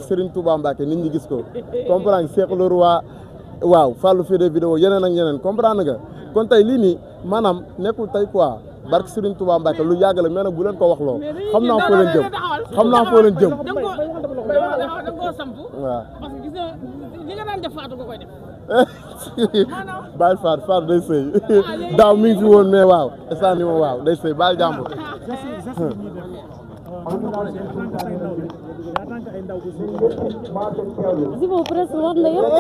Serigne Touba Mbacké nit ñi gis ko comprendre Cheikh Le Roi waaw Fallou fi des vidéos yeneen ak yeneen comprendre nga kon tey lii nii maanaam nekkul tey quoi barke Serigne Touba Mbacké lu yàgg la mais nag bu leen ko wax loo xam naa foo leen jëm xam naa foo leen jëm da nga koo samp waaw parce que gis nga li nga daan def Fatou nga koy def baal Fatou day sëy daaw mi ngi fi woon mais waaw instant ni moom waaw day sëy baal jàmbur Zimo presque wax na yëpp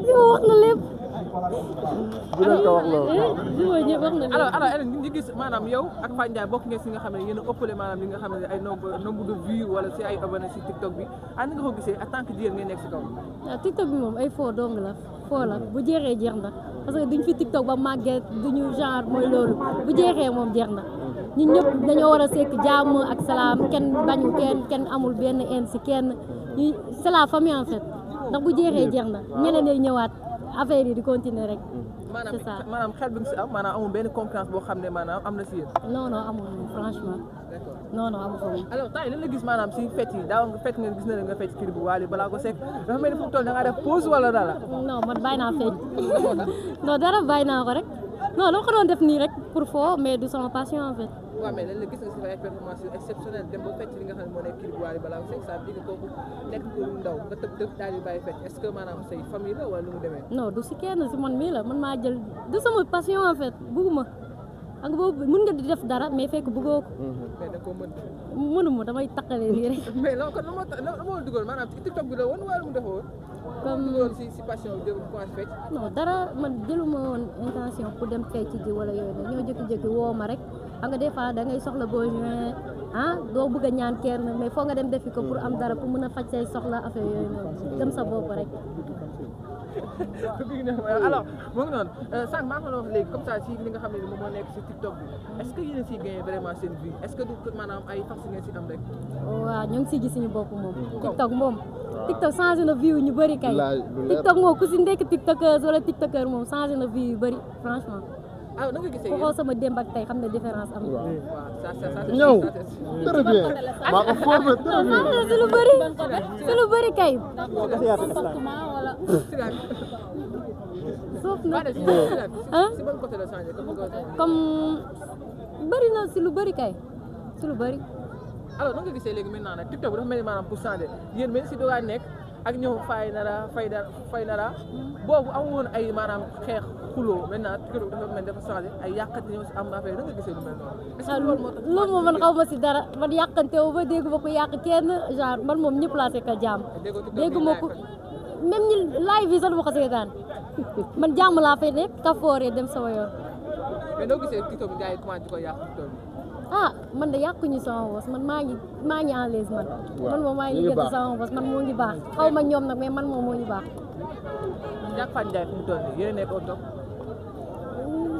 Zimo wax na lépp. bu leen ko wax loolu. Zimo ñëpp wax na lépp. alors Hélène ñu gis maanaam yow ak Fatou Ndiaye bokk ngeen si nga xam ne yéen a ëppale maanaam li nga xam ne ay nombre de vues wala si ay abonnés si TikTok bi ànd nga ko gisee en tant que jigéen ngay nekk si kaw. waaw TikTok bi moom ay faux dong la faux la bu jeexee jeex na parce que duñ fi TikTok ba màgget duñu genre mooy loolu bu jeexee moom jeex na. ñun ñëpp dañoo war a sekk jàmm ak salaam kenn bañu kenn amul benn haine si kenn c'est la famille en fait ndax bu jeexee jeex na ñeneen ñooy ñëwaat affaire yi di continuer rek. c'est ça maanaam xel bi nga si am maanaam amul benn concurrence boo xam ne maanaam am na si yéen. non amul franchement. d'accord non amul ko. alors temps yi lan la gis maanaam si fête yi daaw nga fekk nga gis na nga fecc kii bu Wally balaa ko sekk dafa mel ni fu mu toll da ngaa def pause wala dara. non man bàyyi naa fecc non dara bàyyi naa ko rek non dama ko doon def nii rek pour foo mais du sama passion en fait. waaw mais lan la gis nga si ay performance exceptionnelle dem ba fecc li nga xam ne moo nekk kii bu Wally balaa ko sekk ça veut dire que kooku nekk ko lu ndaw nga tëb daal di bàyyi fecc est-ce que maanaam say famille la wala lu mu demee. non du si kenn si man mii la man maa jël du sama passion en fait bëgguma ak boobu mën nga di def dara mais fekk bëggoo ko. mais da koo mën. mënuma damay taqalee nii rek. mais loolu kon lu moo dugal maanaam ci TikTok bi la woon wala mu defoo woon. comme dugaloon si passion bi jëm commencé fecc. non dara man jëluma woon intention pour dem fecc ji wala yooyu nag ñoo jékki-jékki woo ma rek xam nga des fois da ngay soxla besoin doo bëgg a ñaan kenn mais foo nga dem defi ko pour am dara pour mën a faj say soxla affaire yooyu noonu dem sa bopp rek. alors moo ngi noonu sànq maa ngi wax léegi comme ça si li nga xam ne moom moo nekk si TikTok bi est-ce que yéen a siy gagné vraiment seen vie est-ce que du maanaam ay fax ngeen si am rek. waaw ñoo ngi siy gis suñu bopp moom. TikTok changé na vie ñu bëri kay. TikTok moom ku si nekk TikTokeuse wala TikToker moom changé na vie yu bëri franchement. ah na nga gisee ku xool sama démb ak tey xam ne différence am na. waaw ñëw très bien maa ko foofu très bien si lu bëri si lu bëri kay. suuf na comme bëri na si lu bëri kay si lu bëri. alors na nga gisee léegi maintenant nag TikTok bi dafa mel ni maanaam pour changer yéen mel si dogaa nekk ak ñëw fay nara boobu amu woon ay maanaam xeex xuloo maintenant TikTok dafa mel dafa changer ay yàqante ñëw si am affaire na nga gisee lu mel noonu. loolu moom man xaw ma si dara man yàqante wu ba dégg ma ko yàq kenn genre man moom ñëpp laa sekk jàmm dégg ma ko même ñi live yi sax dama ko seetaan man jàmm laa fay nekk kafooree dem sama yoon. mais noo gisee TikTok bi gars yi commencé di ko yàq TikTok bi. man de yàquñu sama bos man maa ngi en l'aise man moom maa ngi gëstu sama bos man moo ngi baax xaw ma ñoom nag mais man moom moo ngi baax. Ndiack Fatou Ndiaye fu mu toll nii yéen a nekk au top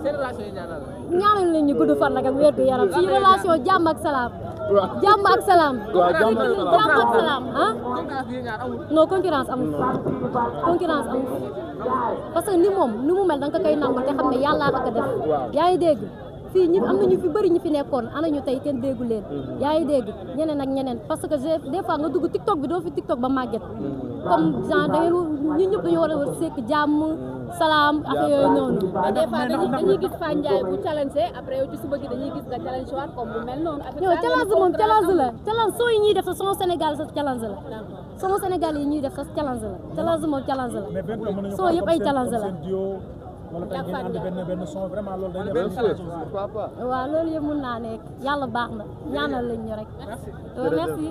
seen relation yi ñaanal la. ñaanal leen ñu gudd fan nag ak wér gu yaram fii relation jàmm ak salaam. jàmm ak salaam. jàmm ak salaam concurrence bi ñaar amul. non concurrence amul concurrence amul parce que ni moom ni mu mel da nga koy nangul te xam ne yàllaa ko def. yaa ngi dégg. fii ñi am na ñu fi bëri ñu fi nekkoon ana ñu tey kenn déggu leen yaa ngi dégg ñeneen ak ñeneen parce que des fois nga dugg TikTok bi doo fi TikTok ba màgget comme genre da ngeen ñun ñëpp dañu war a sekk jàmm salaam affaire yooyu noonu. mais des fois dañuy gis Fatou Ndiaye bu challenge après yow ci suba gi dañuy gis nga challenge waat comme bu mel noonu. yow challenge moom challenge la challenge soo yi ñuy def sa son Sénégal sa challenge la son Sénégal yi ñuy def sa challenge la challenge moom challenge la soo yëpp ay challenge la. wala tey ngeen ànd benn son vraiment loolu day def waaw loolu yëpp mën naa nekk yàlla baax na ñaanal lañ ñu rek merci